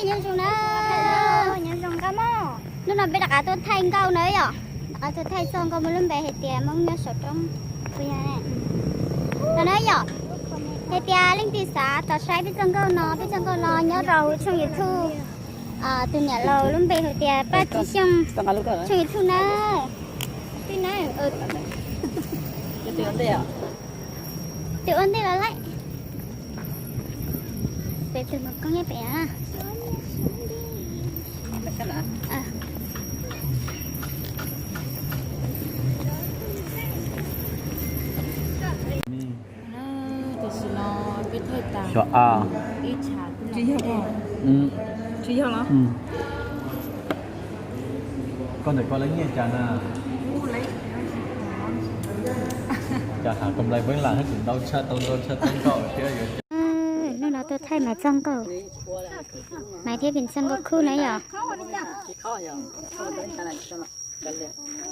Nyob zoo na, nyob zoo nkauj mog. Hnub no peb rov qab tuaj thaij nkauj na yom, rov qab tuaj thaij txoj nkauj muaj lub npe hais tias Hmoob nyob saum roob. No na yom, hais tias leej twg xav tau saib peb txoj nkauj no, peb txoj nkauj no nyob rau hauv tshooj YouTube tus niam laus lub npe hais tias Paj Txhiaj Xyooj, tshooj YouTube na. Twb ua ntej los lawm. Peb tus mus koob nyob pem na. Tam sim no peb thaij tas ib tshav. Tsis yog los? Koj ntawm koj lawv nyiaj cas na? Cas has kom lais Nplog hab tseem ntau tshaj tau ntau tshaj tau nkauj thiab yuav. Hnub no tuaj thaij Maiv txoj nkauj. Maiv thiab Pim txoj nkauj khub na yom.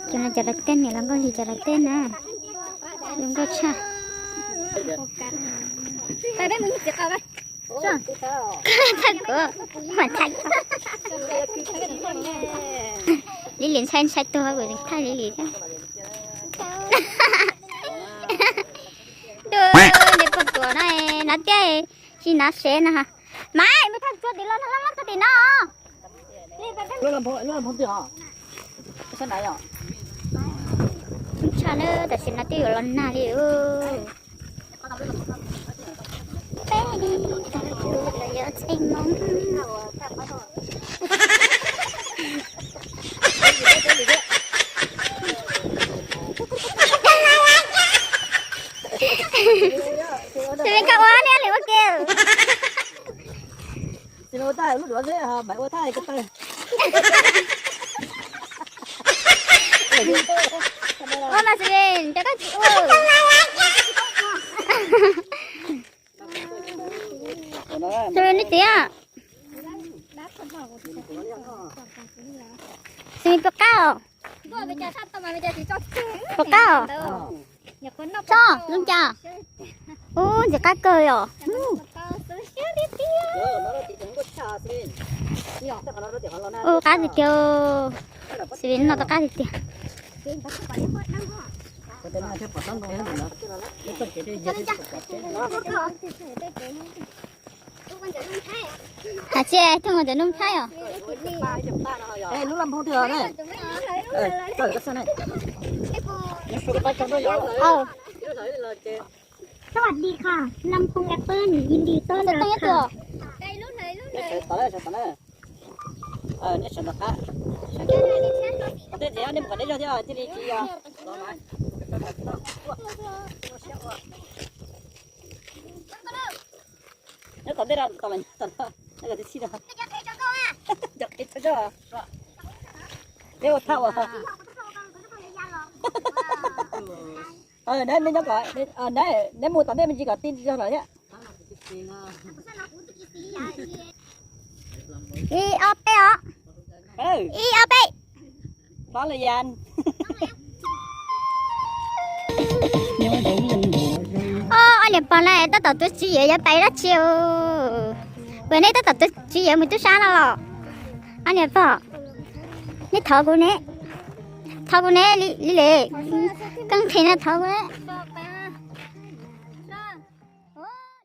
Cov no cov lawv tej niam hluas nkauj hli cov lawv tej na. Zoo nkauj tshaj. Thaij kuv, mam thaij. Li li ntshai ntshai tuag kuv thaij li li thiab. Nws pog tuam no, no tiag, tsis hnav sev no. Maiv, mus thaij txog tim los no, loj loj txog tim no. Tshaj na, tam sim no twb yuav los nag li. Peb tau yuav txheej Hmoob. Tus me koj ua ne li ua ke. Tsis ua thaij lub duav xwb, Maiv ua thaij ko taw. Ua mas xwb, cov koj tsis ua. Tus neb txiv, xwb puas qab os? Puas qab os? Tso zoo cas. Ub, ntxim qab kawg os. Ub, qab tiag tiag. Xws li no tau qab tiag tiag. Hais tsis thooj ntawm Nuj Thaib os. Lub laj nphoo twg ne? Sawv daws, sawv daws, sawv daws. สวัสดีค่ะ ลำโพงแอปเปิ้ล ยินดีต้อนรับค่ะ Neb sawv ntawm qab. Tej zaum nej mus kom neb zog thiab thiaj li tsis yog. Nyob tom ntej no, tom no, nyob kom tib txhij no. Neb ua thaj ua. Neb, neb nyob kom, neb mus tom ntej me ntsis kom tij zog lawm thiab. Ib ob peb os. Ib ob peb. Pov lawm yas. Ob niam pog na, tab tom tuav tswv yim yuav pais dab tsi? Puas nej tab tom tuav tswv yim mus tub sab no los? Ob niam pog, nej thov kuv ne, thov kuv ne, li li, koj nqhis no thov kuv ne.